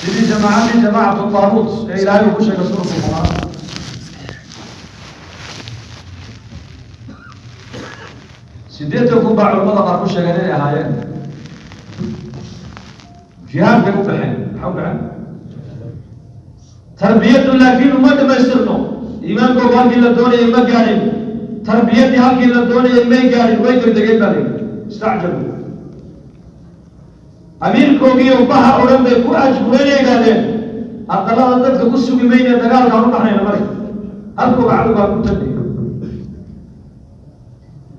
Sidii jamaacadii jamaacatu taaluut ee Ilaahay uu ku sheegay suuratu Qur'aan. 80,000 baa culamada qaar ku sheegeen inay ahaayeen. Jihaad bay u baxeen. Maxay u baxeen? Tarbiyadu laakiin uma dhamaystirno. Iimaankoogu halkii la doonayay ma gaadhin, tarbiyaddii halkii la doonayay may gaadhin, way degdegeen baa layidhi. Istacjabu. Amiirkoogiiyo baha oo dhan bay ku ajbureen, yidhahdeen aqalada dadka ku sugi mayne, dagaalkaan u baxnayna mari halkooga cadowgaan ku tagay.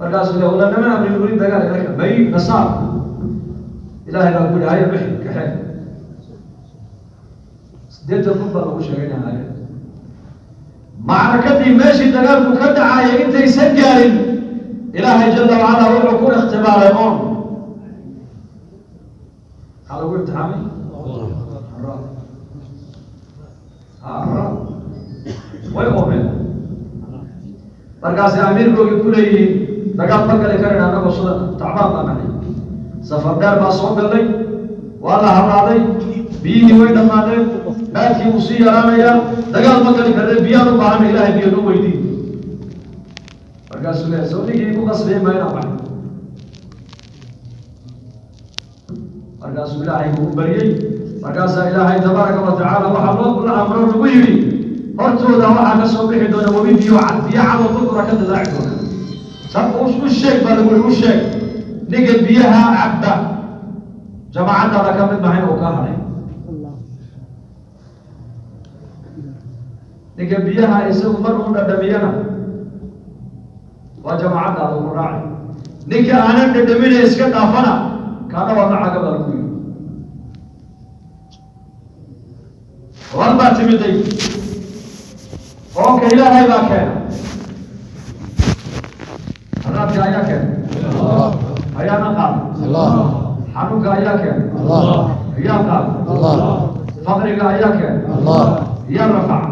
Markaasuu le ulanama amrin weli dagaal ilaka may nasaar. Ilaahay baa ku yidhi haya bixi kaxee. 80,000 baa lagu sheegay inay ahaayeen. Macrakadii meeshii dagaalku ka dhacaya intaysan gaarin, Ilaahay jalla wacala wuxuu ku ikhtibaaray oon. Maxaa lagu imtixaamay? Haraad. Haraad, way oomeen. Markaasay amiirkoogii ku leeyihiin dagaal ma gali karayna annagoo sidan tacbaan baa nahay, safar dheer baa soo gallay, waa la haraaday, biyihii way dhammaadeen, baadkii wuu sii yaraanayaa, dagaal ma gali karne, biyaan u baahana, Ilaahay biyo noo weydiin. Markaasuu leeyahay soo ninkii igu qasbiyey ma inaan baxno? Markaasuu Ilaahay ugu baryey. Markaasaa Ilaahay tabaaraka wa tacaala waxaa loo la amro lagu yidhi hortooda waxaa ka soo bixi doona webi biyo cad, biyo cad oo durdura ka dilaaci doona. Sab u sheeg baa lagu yidhi, u sheeg ninka biyaha cabba jamaacadaada ka mid mahayn oo kaa hadhay. Ninka biyaha isagu mar uu dhadhamiyana waa jamaacadaada ku raaci, ninka aanan dhadhaminay iska dhaafana kaana waa macaga baa lagu yidhi. War baa timiday, oonka Ilaahay baa keena, haraadka ayaa keena, ayaana qaada, xanuunka ayaa keena, ayaa qaada, faqriga ayaa keena, yaa rafaca,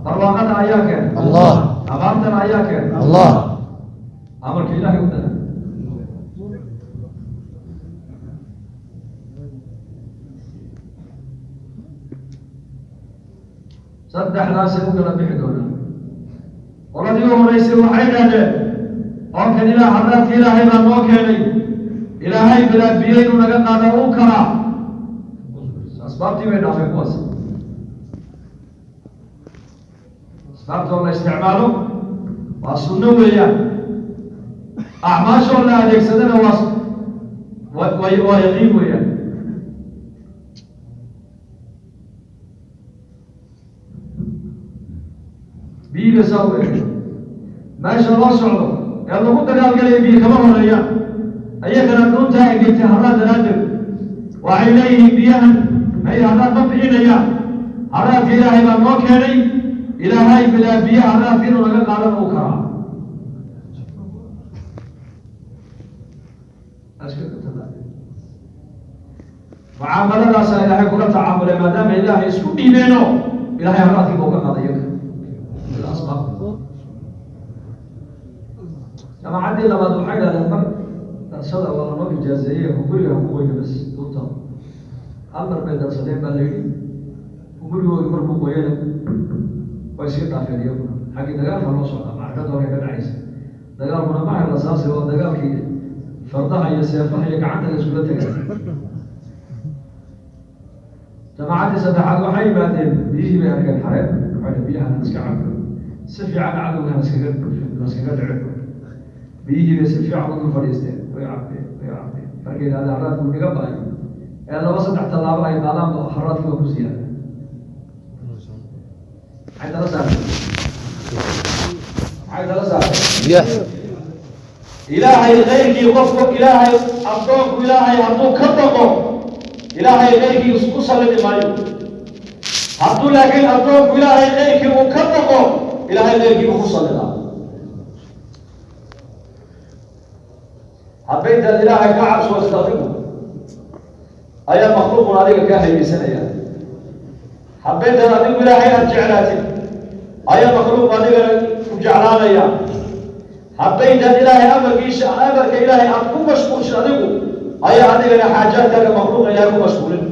barwaaqada ayaa keena, abaartana ayaa keena. Amarka Ilaahay u dara. Saddexdaasay u kala bixi doonaan. Qoladii u horeysay waxay idhahdeen oonkan ilaah haraadka Ilaahay baa noo keenay, Ilaahay bilaa biyo inuu naga qaada uu karaa. Asbaabtii bay dhaafeen kuwaas. Asbaabtoo la isticmaalo waa sunno weeyaan, acmaashoo la adeegsadana waa yaqiin weeyaan. Biyi bay saa u eegay, meesha loo socdo ee lagu dagaalgalaya biyo kama horeeyaan. Ayagana dhuuntaa engegtay haraad daraaddeed. Waxay leeyihiin biyahan may haraad ma bixinayaan, haraadka Ilaahay baa noo keenay, Ilaahay bilaa biyo haraadka inuu naga qaadan uu karaa. Mucaamaladaasaa Ilaahay kula tacaamulay maadaama Ilaahay isku dhiibeeno, Ilahay haraadkii buu ka qaaday iyaga bilasbaab. Jamaacaddii labaad waxay idhahdeen mar darsada waa lanoo ijaazeeyey, guriga haku qoyna bas dunta. Hal mar bay darsadeen baa la yidhi, gurigoodii markuu qoyana way sii dhaafeen iyaguna. Xaggii dagaalka loo socdaa, macrakada hore ka dhacaysa. Dagaalkuna maha rasaasi, waa dagaalkii fardaha iyo seefaha iyo gacanta la iskula tegay. Jamaacaddii saddexaad waxay yimaadeen biyihii bay arkeen xareed. Waxay biyahan iska cabno, si fiican cadowgan iskaga dhicino. Biyihii bay si fiican ugu fadhiisteen, way cabeen, way cabeen. Markay yidhahdeen haraadku naga baayo ee laba saddex tallaabo ay qaadaan ba haraadkii waa ku siyaada. Maxay tala saartay? Maxay tala saartay? Ilaahay kayrkii qofku, Ilaahay addoonku Ilaahay hadduu ka baqo, Ilaahay kayrkii isku sallidi maayo. Hadduu laakiin addoonku Ilaahay kayrkii uu ka baqo, Ilaahay kayrkii uu ku sallidaa. Hadba intaad Ilaahay ka cabsootid adigu ayaa makhluuqun adiga kaa haybaysanaya. Hadba intaad adigu Ilaahay aad jeclaatid ayaa makhluuq adigana ku jeclaanaya. Hadba intaad Ilaahay amarkiisa, amarka Ilaahay aad ku mashquulshid adigu ayaa adigana xaajaadkaaga makhluuqa Ilaahay ku mashquulin.